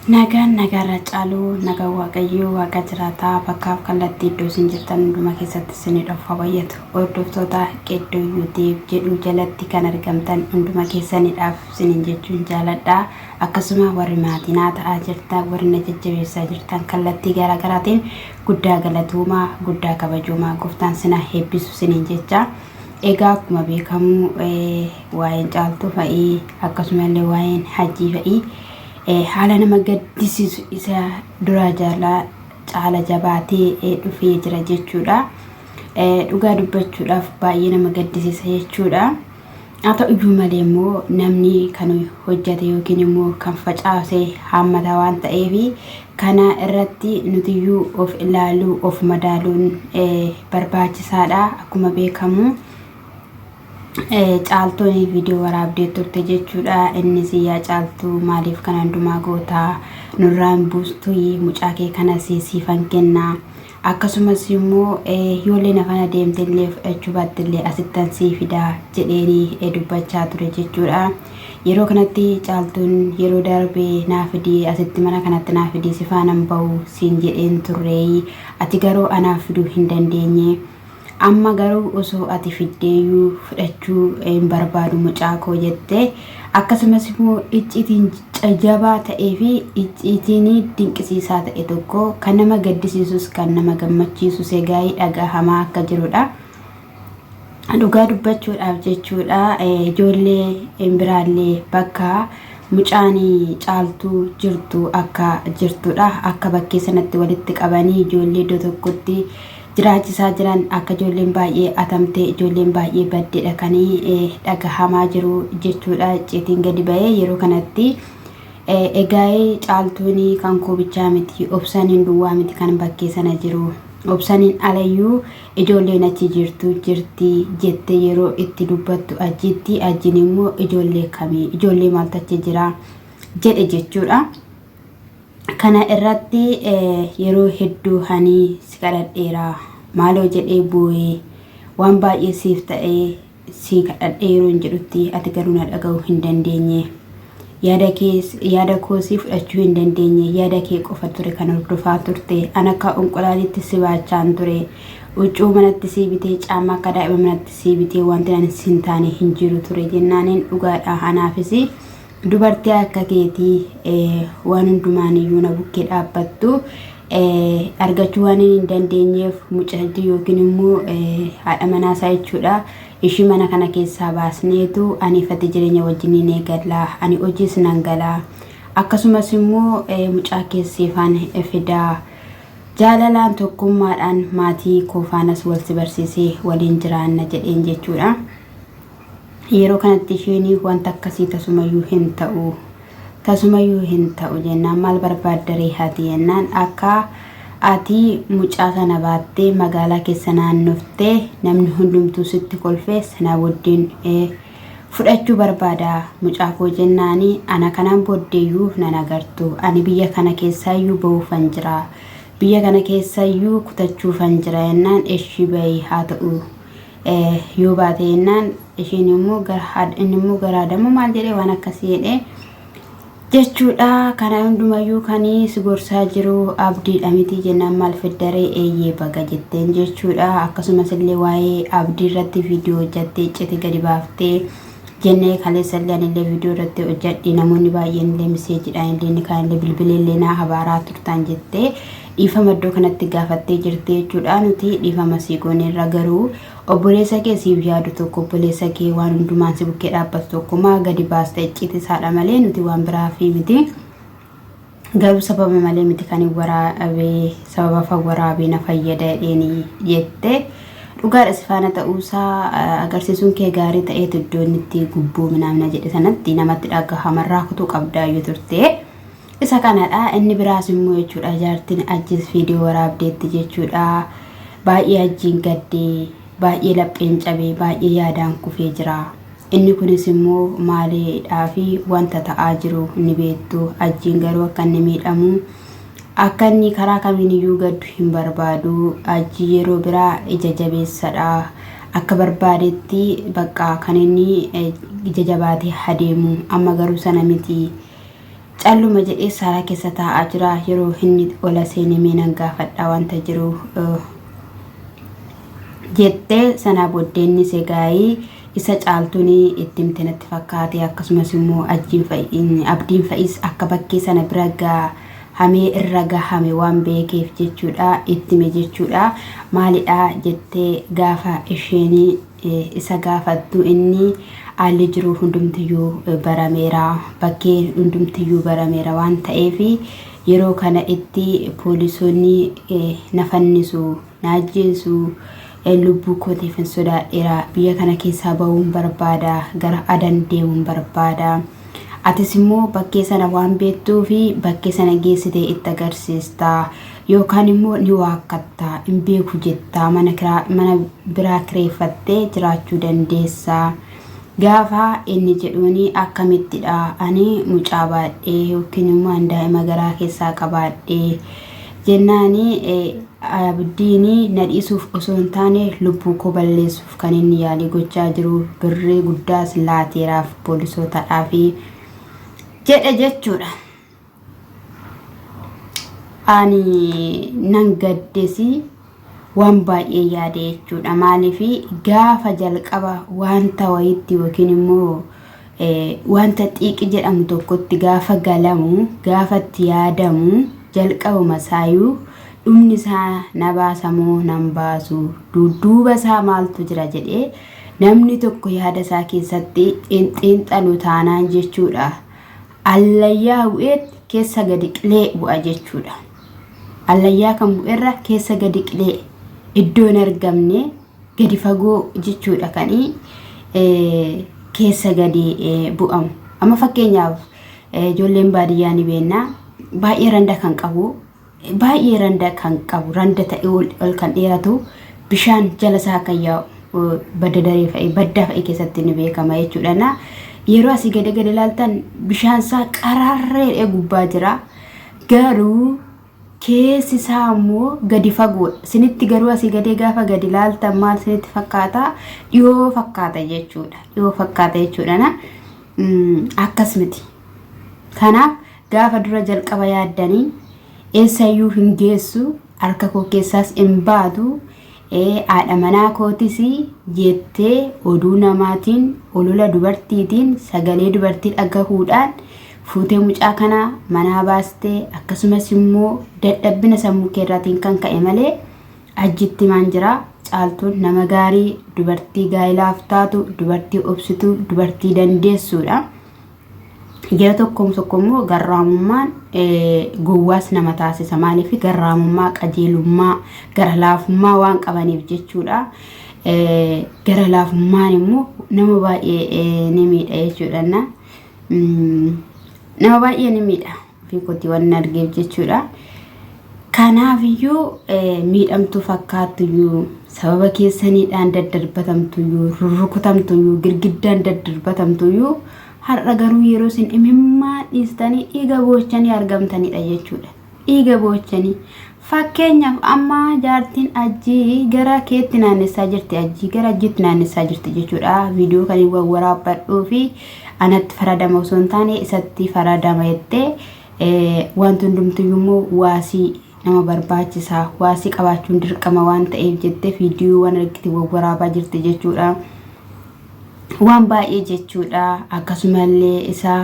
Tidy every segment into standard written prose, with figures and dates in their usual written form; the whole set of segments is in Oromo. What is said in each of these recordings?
Nagaan nagaarra caalu nagaan Waaqayyoo Waaqa jiraataa bakkaaf kallattii iddoo isin jirtan hunduma keessatti isinii dhufa baay'atu. Hordoftoota Qeddoo YouTube jedhu jalatti kan argamtan hunduma keessanidhaaf isiniin jechuun jaaladha. Akkasuma warri maatii naa ta'aa jirtan, warri na jajjabeessaa jirtan kallattii garaagaraatiin guddaa galatoomaa, guddaa kabajoomaa, gooftaan sinaa eebbisu isiniin jecha. Egaa akkuma beekamu waa'een Caaltuu fa'ii akkasuma illee waa'een Hajjii fa'ii haala nama gaddisiisu isa duraa jaalaa caala jabaatee dhufee jira jechuudha. Dhugaa dubbachuudhaaf baay'ee nama gaddisiisa jechuudha. Haa ta'u iyyuu malee immoo namni kan hojjate yookiin immoo kan facaase haammata waan ta'eef kana irratti nutiyyuu of ilaaluu of madaaluun barbaachisaadha. Akkuma beekamu Caaltuun viidiyoo waraabdee turte jechuudha. Innis yaa Caaltuu maaliif kana hundumaa gootaa nurraa hin buustu mucaa kee kanas siifan kenna. Akkasumas immoo yoollee na faana deemte illee fudhachuu baatte illee asittan sii fida jedheeni dubbachaa ture jechuudha. Yeroo kanatti Caaltuun yeroo darbe naa fidii asitti mana kanatti naa fidii si faanan bahu siin jedheen turreeyi ati garuu anaaf fiduu hin dandeenye. Amma garuu osoo ati fiddeeyyuu fudhachuu hin barbaadu mucaa koo jette. Akkasumas immoo icciitiin jabaa ta'ee fi icciitiin dinqisiisaa ta'e tokko kan nama gaddisiisus kan nama gammachiisus egaa dhagahamaa akka jirudha. Dhugaa dubbachuudhaaf jechuudha ijoollee biraallee bakka mucaan Caaltuu jirtu akka jirtudha. Akka bakkee sanatti walitti qabanii ijoollee iddoo tokkotti jiraachisaa jiran akka ijoolleen baay'ee atamtee ijoolleen baay'ee baddeedha kan dhagahamaa jiru jechuudha. Icciitiin gadi ba'ee yeroo kanatti egaa Caaltuun kan koo bichaa miti, Obsaniin duwwaa miti kan bakkee sana jiru. Obsaniin alayyuu ijoolleen achi jirtu jirti jette yeroo itti dubbattu achitti ajiin immoo ijoollee kamii ijoollee maaltu achi jira jedhe jechuudha. Kana irratti yeroo hedduu hani si kadhadheera maaloo jedhee boo'ee waan baay'ee siif ta'ee si kadhadhee yeroo hin jedhutti ati garuu na dhaga'uu hin dandeenye. Yaada kee yaada koo si fudhachuu hin dandeenye yaada kee qofa ture kan hordofaa turte an akka onqolaalitti si baachaan ture huccuu manatti sii bitee caammaa akka daa'ima manatti sii bitee wanti ani sin taane hin jiru ture jennaaniin dhugaadha anaafis Dubartii akka keetii waan hundumaaniyyuu na bukkee dhaabbattu argachuu waan hin dandeenyeef mucattii yookiin immoo haadha manaa isaa jechuudha. Ishii mana kana keessaa baasneetu ani ifatti jireenya wajjin hin eegalla ani hojiis nan gala akkasumas immoo mucaa keesseefaan fidaa jaalalaan tokkummaadhaan maatii koo faanas wal si barsiisee waliin jiraanna jedheen jechuudha. Yeroo kanatti isheen wanta akkasii tasumayyuu hin ta'u tasumayyuu hin ta'u jennaan maal barbaaddaree haati jennaan akka ati mucaa sana baattee magaalaa keessa naannoftee namni hundumtuu sitti kolfee sanaa booddeen fudhachuu barbaada mucaa koo jennaani ana kanaan booddeeyyuu nan agartu ani biyya kana keessaayyuu ba'uufan jira biyya kana keessaayyuu kutachuufan jira jennaan eshii bahi haa ta'u yoo baate jennaan isheen immoo gara inni immoo garaa dammoo maal jedhee waan akkasii jedhee jechuudha. Kana hundumayyuu kan si gorsaa jiru Abdiidha miti jennaan maal fiddaree eeyyee baga jetteen jechuudha. Akkasumas illee waa'ee Abdii irratti viidiyoo hojjattee icciti gadi baaftee jennee kaleessa illee anillee viidiyoo irratti hojjadhi namoonni baay'een illee miseejiidhaan illee inni kaan illee bilbilee illee naa habaaraa turtan jettee dhiifama iddoo kanatti gaafattee jirti jechuudha. Nuti dhiifama sii gooneerra garuu obboleessa kee siif yaadu tokko obboleessa kee waan hundumaan si bukkee dhaabbatu tokko maa gadi baasta icciiti isaadha malee nuti waan biraa fi miti. Garuu sababa malee miti kan hin waraabee sababa fan waraabee na fayyada jedheeni jette. Dhugaadha si faana ta'uusaa agarsiisuun kee gaarii ta'eetu iddoo inni itti gubboo minaamna jedhe sanatti namatti dhagahamarraa kutuu qabdaayyuu turte. Isa kanadha inni biraas immoo jechuudha jaartiin ajjis viidiyoo waraabdeetti jechuudha. Baay'ee ajjiin gaddee baay'ee lapheen cabee baay'ee yaadaan kufee jira. Inni kunis immoo maaliidhaa fi wanta ta'aa jiru ni beektu. Ajjiin garuu akka inni miidhamu akka inni karaa kamiin iyyuu gaddu hin barbaadu. Ajjii yeroo biraa ija jabeessadha. Akka barbaadetti bakka kan inni ija jabaatee adeemu amma garuu sana miti. Calluma jedhee saalaa keessa taa'aa jira. Yeroo inni ola seene mee nan gaafadha wanta jiru jettee sanaa booddee innis egaayii isa caaltuun itti himte natti fakkaate akkasumas immoo abdiin fa'is akka bakkee sana bira gahamee irra gahame waan beekeef jechuudha itti hime jechuudha maalidha jettee gaafa isheen isa gaafattu inni haalli jiru hundumtiyyuu barameera bakkee hundumtiyyuu barameera waan ta'eef yeroo kana itti poolisoonni na fannisu na ajjeesu lubbuu kootiifin sodaadheera biyya kana keessaa ba'uun barbaada gara adan deemuun barbaada atis immoo bakkee sana waan beektuu fi bakkee sana geessitee itti agarsiista yookaan immoo ni waakkatta hin beeku jetta mana kiraa mana biraa kireeffattee jiraachuu dandeessa gaafa inni jedhuuni akkamittidha ani mucaa baadhee yookiin immoo an daa'ima garaa keessaa qabaadhee jennaani abdiini na dhiisuuf osoo hin taane lubbuu koo balleessuuf kan inni yaalii gochaa jiru birrii guddaas laateeraaf poolisootadhaafi jedhe jechuudha. Ani nan gaddesi waan baay'ee yaade jechuudha. Maaliif gaafa jalqaba wanta wayitti yookiin immoo wanta xiiqi jedhamu tokkotti gaafa galamu gaafa itti yaadamu jalqabuma isaayuu dhumni isaa na baasa moo nan baasu dudduuba isaa maaltu jira jedhee namni tokko yaada isaa keessatti xiinxalu taanaan jechuudha. Allayyaa bu'eet keessa gadi qilee bu'a jechuudha. Allayyaa kan bu'erra keessa gadi qilee iddoo hin argamne gadi fagoo jechuudha kan keessa gadi bu'amu. Amma fakkeenyaaf ijoolleen baadiyyaa ni beekna baay'ee randa kan qabu baay'ee randa kan qabu randa ta'e ol kan dheeratu bishaan jala isaa kan yaa'u badda daree fa'i baddaa fa'i keessatti ni beekama jechuudha. Na yeroo asii gadi gadi ilaaltan bishaan isaa qararree gubbaa jira. Garuu keessi isaa immoo gadi fagoodha. Isinitti garuu asii gadee gaafa gadi ilaaltan maal isinitti fakkaata? Dhiyoo fakkaata jechuudha. Dhiyoo fakkaata jechuudha. Na akkas miti. Kanaaf Gaafa dura jalqaba yaaddanii eessayyuu hin geessu harka koo keessaas hin baatu haadha manaa kootis jettee oduu namaatiin olola dubartiitiin sagalee dubartii dhagahuudhaan fuutee mucaa kana manaa baastee akkasumas immoo dadhabbina sammuu keerraatiin kan ka'e malee ajitti maan jira caaltuun nama gaarii dubartii gaa'ilaaf taatu dubartii obsituu dubartii dandeessuudha. Yeroo tokko tokko immoo garraamummaan gowwaas nama taasisa. Maaliif garraamummaa, qajeelummaa, gara laafummaa waan qabaniif jechuudha. Gara laafummaan immoo nama baay'ee ni miidha jechuudha. Nama baay'ee ni miidha. Ofii kootii waan argeef jechuudha. Kanaafiyyuu miidhamtuu fakkaattuyyuu sababa keessaniidhaan daddarbatamtuyyuu rurrukutamtuyyuu girgiddaan daddarbatamtuyyuu har'a garuu yeroo isin imimmaan dhiistanii dhiiga boochanii argamtanidha jechuudha. Dhiiga boochanii. Fakkeenyaaf amma jaartiin ajjii gara keetti naannessaa jirti ajjii gara ajjiitti naannessaa jirti jechuudha. Viidiyoo kan hin wawwaraabbadhuu fi anatti faradama osoo hin taane isatti faradama jettee wanti hundumtiyyuu immoo waasii nama barbaachisa. Waasii qabaachuun dirqama waan ta'eef jettee viidiyoo waan argite wawwaraabaa jirti jechuudha. Waan baay'ee jechuudha. Akkasumallee isa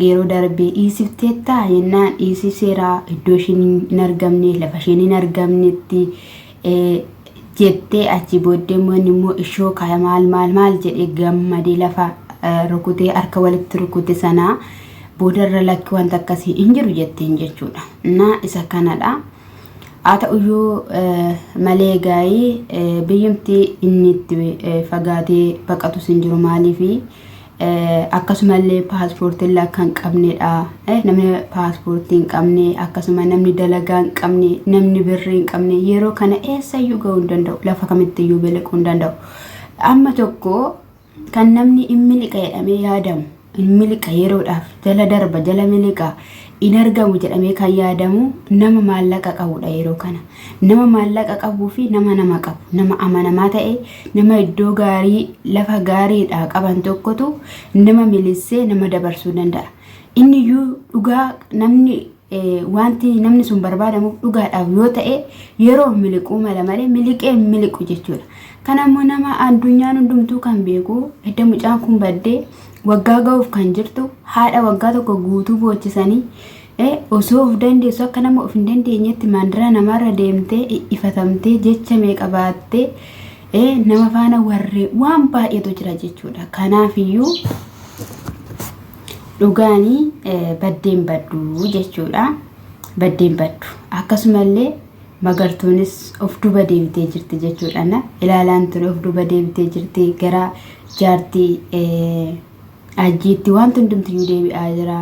yeroo darbe dhiisifteettaa jennaan dhiisiseera iddoo isheen hin argamne lafa isheen hin argamnetti jettee achi booddee immoo inni immoo ishoo kaaya maal maal maal jedhee gammadee lafa rukutee harka walitti rukute sanaa boodarra lakki wanta akkasii hin jiru jetteen jechuudha. Na isa kanadha. Haa ta'uyyuu malee gaa'ii biyyumti inni itti fagaatee baqatus hin jiru maaliifi akkasumallee paaspoortii illee akka hin qabnedha. Namni paaspoortii hin qabne akkasuma namni dalagaa hin qabne namni birrii hin qabne yeroo kana eessayyuu ga'uu hin danda'u lafa kamittiyyuu miliquu hin danda'u. Amma tokko kan namni in miliqa jedhamee yaadamu in miliqa yeroodhaaf jala darba jala miliqa in argamu jedhamee kan yaadamu nama maallaqa qabudha yeroo kana. Nama maallaqa qabuu fi nama nama qabu nama amanamaa ta'e nama iddoo gaarii lafa gaariidhaa qaban tokkotu nama milissee nama dabarsuu danda'a. Inni iyyuu dhugaa namni wanti namni sun barbaadamuuf dhugaadhaaf yoo ta'e yeroo miliquu mala malee miliqee hin miliqu jechuudha. Kana immoo nama addunyaan hundumtuu kan beeku edda mucaan kun baddee waggaa ga'uuf kan jirtu haadha waggaa tokko guutuu boochisanii osoo of dandeessu akka nama of hin dandeenyetti mandara namarra deemtee ifatamtee jecha meeqa baattee nama faana warree waan baay'eetu jira jechuudha. Kanaafiyyuu dhugaanii baddeen baddu jechuudha. Baddeen baddu. Akkasumallee magartuunis of duba deebitee jirti jechuudha. Na ilaalaan ture of duba deebitee jirti gara jaartii ajjiitti wanti hundumtiyyuu deebi'aa jira.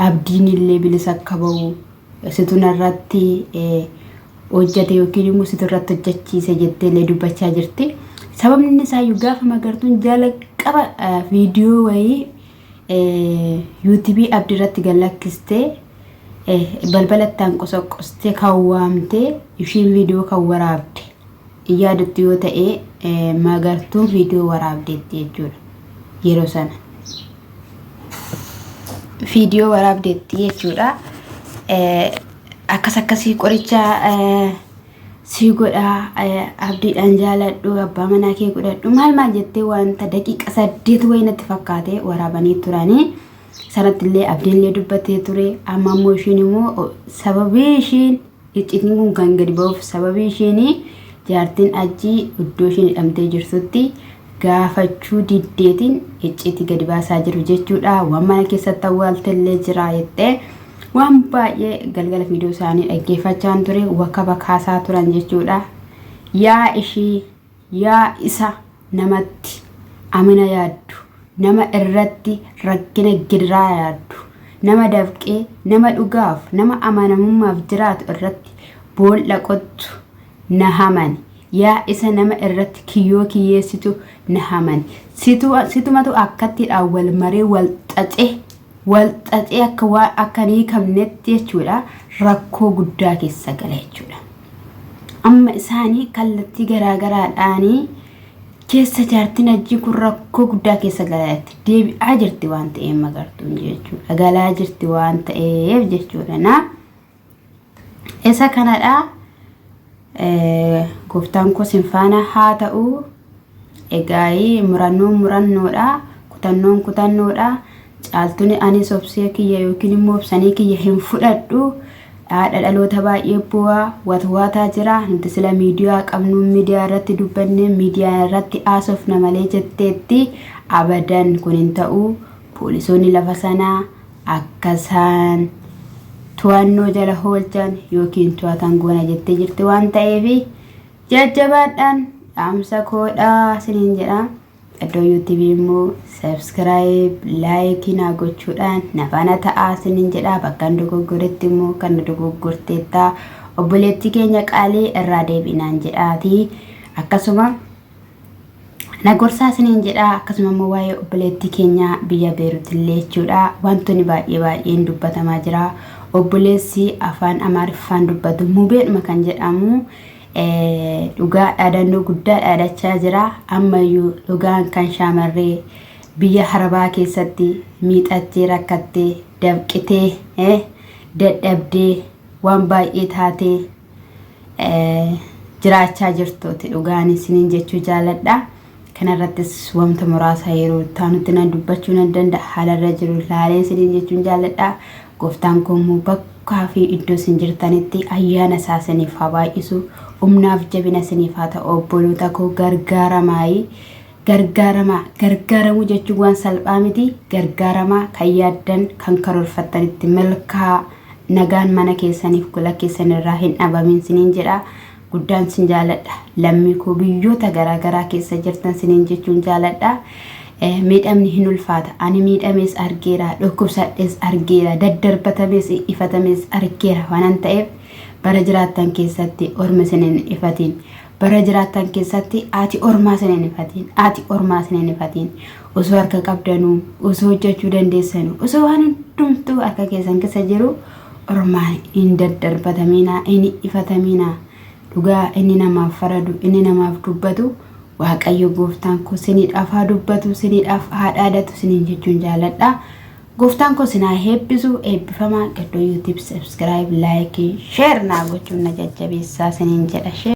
Abdiin illee bilisa akka ba'u situ narratti hojjate yookiin immoo situ irratti hojjechiise jettee illee dubbachaa jirti. Sababni isaayyuu gaafa magartuun jalqaba viidiyoo wayii yuutuubii abdii irratti gad lakkistee balbala ittaan qosoqqostee kan waamtee ishiin viidiyoo kan waraabde hin yaadattu yoo ta'e magartuun viidiyoo waraabdeetti jechuudha yeroo sana. Viidiyoo waraabdeetti jechuudha. Akkas akkasii qoricha sii godhaa abdiidhaan jaaladhu abbaa manaa kee godhadhu maal maal jettee wanta daqiiqa 8 wayii natti fakkaate waraabanii turanii. Sanatti illee abdiin illee dubbatee ture. Amma immoo ishiin immoo sababii ishiin iccitiin kun kan gadi ba'uuf sababii ishiin jaartiin ajjii iddoo ishiin hidhamtee jirtutti gaafachuu diddeetiin icciitii gadi baasaa jiru jechuudha. Waan mana keessatti awwaaltellee jira jettee waan baay'ee galgala viidiyoo isaanii dhaggeeffachaan ture wakaba kaasaa turan jechuudha. Yaa ishii yaa isa namatti amina yaaddu nama irratti rakkina gidiraa yaaddu nama dafqee nama dhugaaf nama amanamummaaf jiraatu irratti boolla qottu na hamani. Yaa isa nama irratti kiyyoo kiyyeessitu na hamani. Situ, situmatu akkattidhaan wal maree wal xaxee wal xaxee akka waan akka hin hiikamnetti jechuudha rakkoo guddaa keessa gala jechuudha. Amma isaanii kallattii garaa garaadhaanii keessa jaartiin hajjii kun rakkoo guddaa keessa galaa jirti. Deebi'aa jirti waan ta'eef magartuun jechuudha. Galaa jirti waan ta'eef jechuudha. Na Isa kanadha. Gooftaan koo sin faana haa ta'u. Egaa murannoon murannoodha. Kutannoon kutannoodha. Caaltuun anis obsee kiyya yookiin immoo obsanii kiyya hin fudhadhu. Haadha dhaloota baay'ee bu'aa watwaataa jira. Nuti sila miidiyaa qabnu miidiyaa irratti dubbanne miidiyaa irratti haasofna malee jetteetti abadan kun hin ta'u. Poolisoonni lafa sanaa akka isaan to'annoo jala oolchan yookiin to'atan goona jettee jirti waan ta'eef jajjabaadhaan dhaamsa koodhaa isiniin jedha. Iddoo YouTube immoo subscribe, like naa gochuudhaan na faana ta'aa isiniin jedha. Bakka hin dogoggoretti immoo kan na dogoggorteetta obboleettii keenya qaalii irraa deebiinaan jedhaati. Akkasuma Na gorsaa isiniin jedha akkasuma immoo waa'ee obboleettii keenya biyya Beerut illee jechuudha wantoonni baay'ee baay'een dubbatamaa jira. Obboleessi afaan Amaariffaan dubbatu mubeedhuma kan jedhamu dhugaa dhaadannoo guddaa dhaadachaa jira. Ammayyuu dhugaan kan shaamarree biyya harabaa keessatti miixattee rakkattee dafqitee dadhabdee waan baay'ee taatee jiraachaa jirtuuti dhugaan isiniin jechuu jaaladha. Kanarrattis wanta muraasa yeroo taanutti nan dubbachuu nan danda'a. Haalarra jiru laalee isiniin jechuun jaaladha. Gooftaan koo immoo bakkaa fi iddoo isin jirtanitti ayyaana isaa isiniif haa baay'isu. Humnaaf jabina isiniif haa ta'u obboloota koo gargaaramaayi. Gargaaramaa gargaaramuu jechuun waan salphaa miti. Gargaaramaa kan yaaddan kan karoorfattanitti milkaa nagaan mana keessaniif gola keessan irraa hin dhabamin siniin jedha. Guddaan sin jaaladha. Lammii koo biyyoota garaagaraa keessa jirtan siniin jechuun jaaladha. Miidhamni hin ulfaata. Ani miidhamees argeera, dhukkubsadhees argeera, daddarbatamees ifatamees argeera waanan ta'eef bara jiraattan keessatti orma isin hin ifatiin. Bara jiraattan keessatti haati ormaa isin hin ifatiin. Haati ormaa isin hin ifatiin. Osoo harka qabdanuu, osoo hojjechuu dandeessanuu, osoo waan hundumtuu harka keessan keessa jiru ormaan hin daddarbataminaa, hin ifatamiinaa. Dhugaa inni namaaf faradu, inni namaaf dubbatu Waaqayyo gooftaan koo siniidhaaf haa dubbatu, siniidhaaf haa dhaadatu siniin jechuun jaaladha. Gooftaan koo sinaa eebbisu. Eebbifamaa. Gaddoo YouTube subscribe, like, share naa gochuun na jajjabeessaa siniin jedha.